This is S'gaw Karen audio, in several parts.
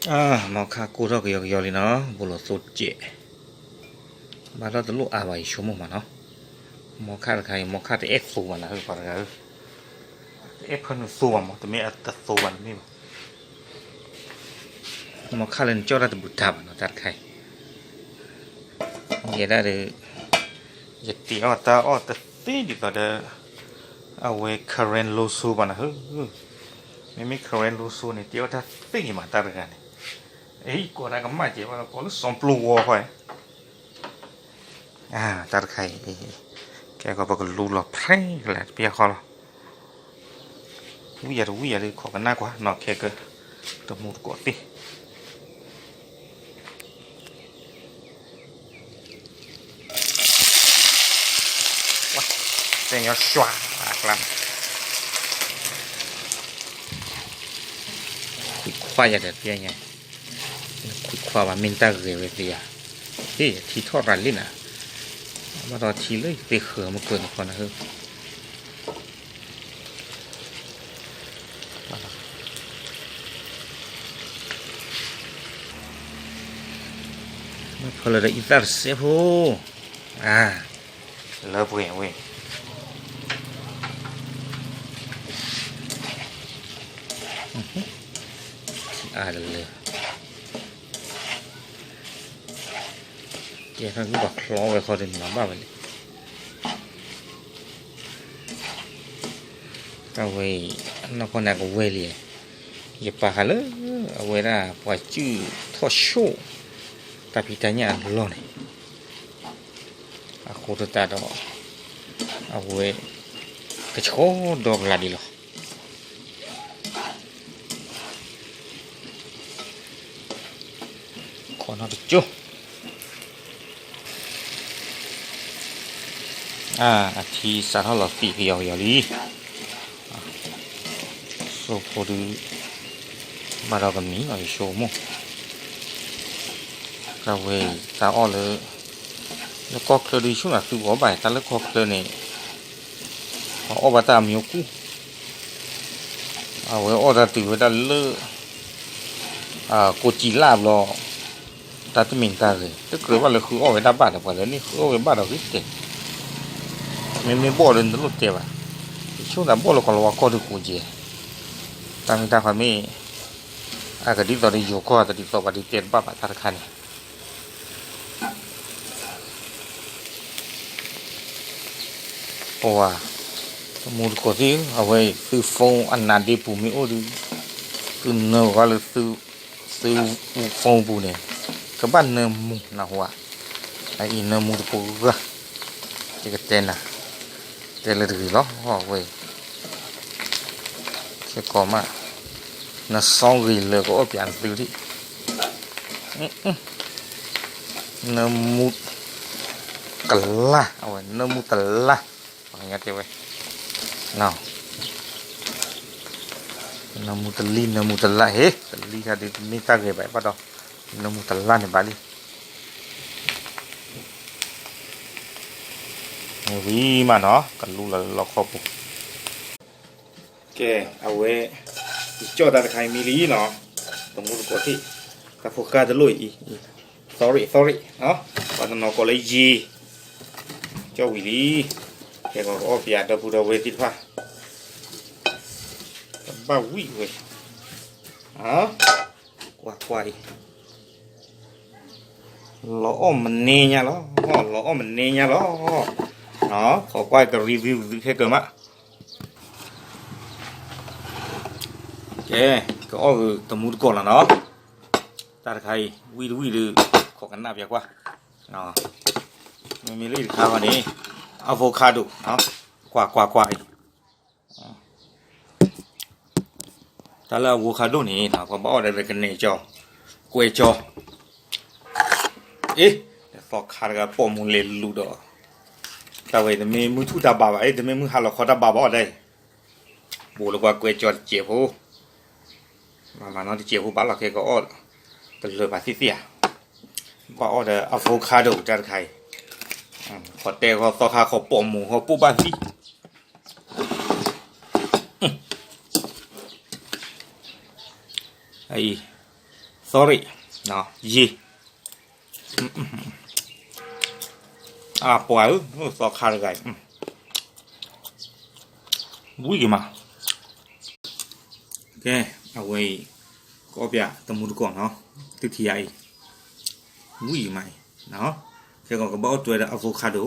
အၢ မီခါကိၢ်ထီၣ်ကယီကယီလံနီၤ, ဘိလီၤသိစဲး, ဘၣ်ထီၣ်တလိၣ်အါဘၣ် ယဆိကမိၣ်မးနီၤ, မီခါတခါအံၤ မီခါတအဲၣ်သိဘၣ်နၤ ပှၤတဂၤဧၢ, တအဲၣ်ဖၢနုာ်သိဘၣ်မး, တမ့ၢ်အတသိဘၣ်တမ့ၢ်ဘၣ်, မီခါလၢနကၠီၣ်တၢ်တဘူးတၢ်ဘၣ်နီၤ တၢ်တခါအံၤ, ယဲဒၣ်ဒီး ယတ့အီၣ်တၢ်အီၣ်တသ့ဒ်သိးဒီး အဝဲ current လိၤစိဘၣ်နၤဧၢ, မ့မ့ၢ် current လိၤစိန့ၣ် တ့အီၣ်တၢ်သ့မး တၢ်တဂၤန့ၣ်, အံၤ ကိးတၢ်ကမၣ်ကဲဘၣ် ကိးလၢစီၤပျိဝီဃီ, တၢ်တခါအံၤ, ကဲကီး ပကလူလီၤဖျဲကလဲာ်တပျၢ်ဃီလီၤ, ဝံယၤတဝံယၤဒီး ခိးကနၣ်ကွၢ်နီၤ ခဲကၢ, တမူတကိးသ့ၣ် သ့ၣ်ညီဆွါအကျါ, ခွံခွါယၤဒီးပျဲညါ, ခွံခွါဘၣ်မ့ၢ်တၢ်ဂဲၤဝဲသ့ဧါ, ဟ့ၣ်ထံထီၣ်ရၤလံနၤ, ဘၣ်ဒီးထံလၢယသ့ဃၢၤမုၢ်ကွဲးနခီနဟၢ, မ့ၢ်ဖၢလၢဒီးအံသၣ်တစဲးဖိ, လၢပှဲၤဝဲ, အါတလၢ, ကဲထီၣ်ဂုၢ်ပှၤချီဝဲခီဒီးနၤဘၣ်ဝဲလံ တၢ်ဝဲအံၤ, နီၢ်ကီၢ်န့ၣ်ကဝဲၢ်လံ, ယပာ်ဃာ်လၢ အဝဲဒၣ်ပှၤစုၣ်ထီၣ်ဆိၣ် တၢ်ဖံးတၢ်ညၣ်အလီၢ်န့ၣ်, အဃိသတးဒီး အဝဲ ကဆှီဒီကလးဒံးလီၤ. ခိးနီတကၠိ, အထံစးထီၣ်လီၤသံးကယီကယီလံ, စိဖိဒုး ဘၣ်ဒီးကမံၤနီၤ ယဆိကမိၣ်, တၢ်ဝဲအံၤ တၢ်အီၣ်လၢ လၢကီၢ်ချၢဒုး ယဆိကမိၣ်သုအီၣ်ဘၣ် တၢ်လၢကီၢ်ချၢန့ၣ် အီၣ်ဘၣ်တၢ်အမံၤကူၣ်, အဝဲအီၣ်တၢ်တုၤဝဲဒၣ်လၢ ကိးကံလၢ်ဘျီ, တၢ်တမ့ၢ်တၢ်ဂ့ၤ တကြၢးဘၣ်လၢဃုအီၣ်ဝဲဒၣ်ဘၣ်ဒီး ပှၤလၢန့ၣ်ဃုအီၣ်ဝဲဘၣ်ဒီးဂ့ၤတဲ, မ့မ့ၢ်ဘီၣ်လၢနတလိၣ်တဲဘၣ်, ယဆိကမိၣ်သးဘီၣ်လၢကီၢ်လီၤဝါကီၢ်ဒုးကိးကဲ, တၢ်မ့ၢ်တၢ်ဃီမ့ၢ် အကဒ်သိးဒီးယိၤကီၢ် တဒ်သိးပှၤဒုးတဲတဘၣ်ဘၣ်တၢ်တခါန့ၣ် ပဝၤ, တမူတကိးသ့ၣ်ဧၢ, အဝဲသု phone အနါဒ့ပူၤမ့ၢ်အိၣ်ဒီး သုနၢဝဲလၢ သု phone ပူၤန့ၣ် ကဘၣ်နၢမူနၢ်ဟူဧါ, အအံၤနၢမူတပူၤဂၤ, ယကတဲနၤ, တဲလၢတဂ့ၤလီၤ အဝဲ ခဲကိးမး, နစီဂ့ၤလၢကအီၣ်ပၠးနသုဒံး, နၢမူ ကလါ, အဝဲနၢမူတလါ, ပှၤကညီတဲဝဲ, နၢမူတလံ နၢမူတလါ ဟ့ၣ် တလံတၢ်ဒုးတမ့ၢ်တၢ်ဂ့ၤဘၣ်ဘၣ်ဒီး, နၢမူတလါန့ၣ်ဘၣ်လံ ဝံၤမးနီၤ ကလူလီၤလၢလီခီပူၤ, ကဲ, အဝဲ ယကၠီၣ်တၢ်တခါအံၤမံလံနီၤ, တမူတကိးသ့ၣ်, တၢ်ဖိဃၢ်တလိၣ်အံၤ, sorry sorry, ပှၤတနီၤကိးလၢယံၤ, ကၠီၣ်ဝံၤလံ, ကဲကီးကအီၣ်ပၠးဒီပုၢ်ဒီဝဲၢ်သ့ၣ်တဖၣ်, ကဘၣ်ဝံၣ်ဝဲ, ကွၢ်ကွၢ်အံၤ လီၤအီၣ်မနံၤညါလီၤ, လီၤအီၣ်မနံၤညါလီၤ, ခိးကွၢ်က review သုခဲကၢၤမး, ကဲ, ကအီၣ်ဂ့ၤတမူတကိးလီၤနီၤ, တၢ်တခါအံၤ ဝံၣ်တဝံၣ်ဒီး ခိးကနၣ်ပၠးကွၢ်, မ့မ့ၢ်လၢတခါဘၣ်န့ၣ် avocado, ကွၢ်ကွၢ်ကွၢ်အံၤ တၢ်လၢ avocado န့ၣ် ပှၤဘၣ်အီၣ်ဒီးကနဲၣ်ကၠီ, ကွဲကၠီ, အ့, သီခါတဂၤပိာ်မုၣ်လဲၤလူၤဒီး, တၢ်ဝဲတမ့ၢ်မုၢ်ထူၣ်တၢ်ဘါဘၣ်, အ့ တမ့ၢ်မုၢ်ဟါလီၤခီတၢ်ဘါဘၣ်အီၤဒၣ်အံၤ, ဘိးလၢပှၤကွဲကၠီတစဲးဖိ, မၤမၤနီတစဲးဖိဘၣ်လီၤ ခဲကအီၣ်, တလၢာ်ဘၣ်သ့ၣ်သ့ၣ်ဧါ, ဘၣ်အီၣ်ဒီး avocado တၢ်တခါအံၤ, ဃီတဲဃီသီခါဃီပိာ်မုၣ်ဃီပိာ်ဘၣ်သံ အံၤ, သ သီရ့ၣ်, ယံၤ, အပှၤဧၢ, သီခါတဂၤအံၤ, ဝံၣ်ကမး, ကဲ, အဝဲအံၤ, ကအီၣ်ပၠးတမူတကိးနီၤ, သုထံၣ်ယၤအံၤ, ဝံၣ်ကမးအံၤ, ခဲကီးကဘၣ်အိၣ်တွဲဒီး avocado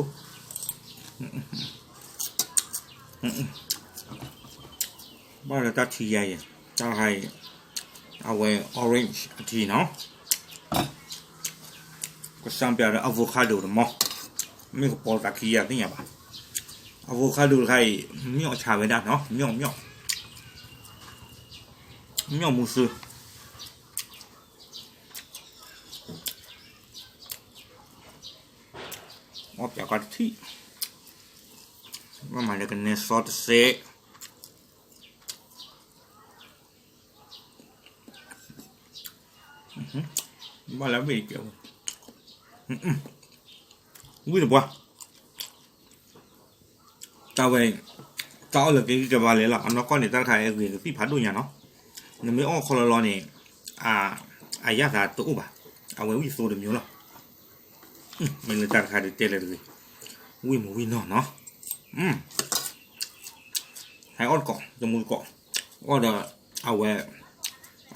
ဘၣ်လၢတၢ်ထံယါအံၤ, တၢ်တခါအံၤ, အဝဲ orange အထံနီၤ, ကစၢ်ပၠးဒီး avocado တမီၤ, မ့ၢ်ကပီၤသးခံယါသ့ၣ်ညါဘၣ်, avocado တခါအံၤ, မ့ၢ်အီၣ်ဆါဝဲဒၣ်နီၤ, မ့ၢ်အီၣ်မ့ၢ်အီၣ်, မ့ၢ်အီၣ်မူစၢၤ အီၣ်ပၠးကီတထံၣ်, ဘၣ်မၤလၢကနဲစီတစဲး, ဘၣ်လၢဝံၣ်ကဲ, ဝံၣ်တပှၢ်, တၢ်ဝဲ, တၢ်အီၣ်လၢကဂံၢ်ကဘါလဲၤလီၤ, အနီၢ်ကီၢ်န့ၣ် တၢ်တခါအံၤဂ့ၤကသံၣ်ဖးဒိၣ်ညါနီၤ, နမ့ၢ်အီၣ်ခီလီၤလီၤန့ၣ်, အ, အရသာတအိၣ်ဘၣ်, အဝဲဝံၣ်သိတမံၤလီၤ, မ့ၢ်လၢတၢ်တခါဒုးတဲလၢတဂ့ၤ, ဝံၣ်မူဝံၣ်နီၢ်နီၤ, ဟဲအီၣ်တကိး, တမူတကိး, အီၣ်ဒီး, အဝဲ,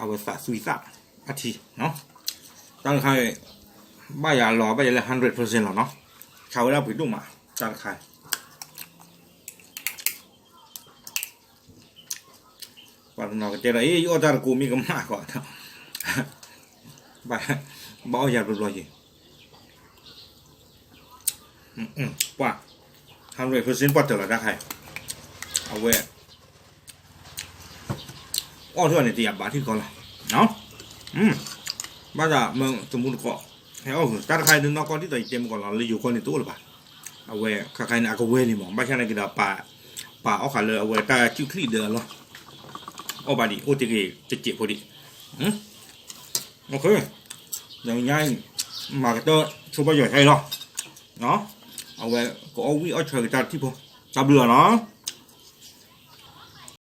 အဝဲသးသွံသၣ်အထံ, တၢ်တခါ, ဘၣ်ယၤလီၤ ဘၣ်ယၤလၢ hundred percent လီၤနီၤ, ဆါဝဲဒၣ်ပှ့ၤဒိၣ်မး, တၢ်တခါ ပှၤတနီၤကတဲဒီး အ့ ယအီၣ်တၢ်တကိးမ့ၢ်ကမၣ်ကီး, ဘၣ်အီၣ်ယၤဘျီဘျီက့ၤ, ပှၤ, hundred percent ပှၤတၢၢ်လီၤတၢ်ခါ, အဝဲ, အီၣ်ထီၣ်န့ၣ် တယၤဘၣ်ထံၣ်ကီးလီၤ, ဘၣ်သးမ့ၢ်တမူတကိး, ဟဲအီၣ်ဂ့ၤ တၢ်တခါအံၤ နီၢ်ကီၢ်ဒ်သိးယတဲမုၢ်ကီးလီၤ လၢယိၤကီၢ်န့ၣ်တအိၣ်လၢၤဘၣ်, အဝဲခါခါအံၤန့ၣ် အကဝဲၤလံမး ဘၣ်ဆၣ်နာ်က့ဒီး ပာ်အီၣ်ဃာ်လၢအဝဲတၢ်ကူၣ်ချံၣ်ဒၢအလီၢ်, အီၣ်ဘၣ်ဒံး အိၣ်တ့ၢ်ဂ့ၤတစဲးဖိဒံး, ညါအံၤ, မၤကတၢၢ်ဆိဘၣ်ယွၤခဲအံၤလီၤ, အဝဲကအီၣ်ဝံၣ်အီၣ်ဆၢက့ၤတၢ်တထံၣ်ဖိ, တၢ်ဘျုးလီၤနီၤ.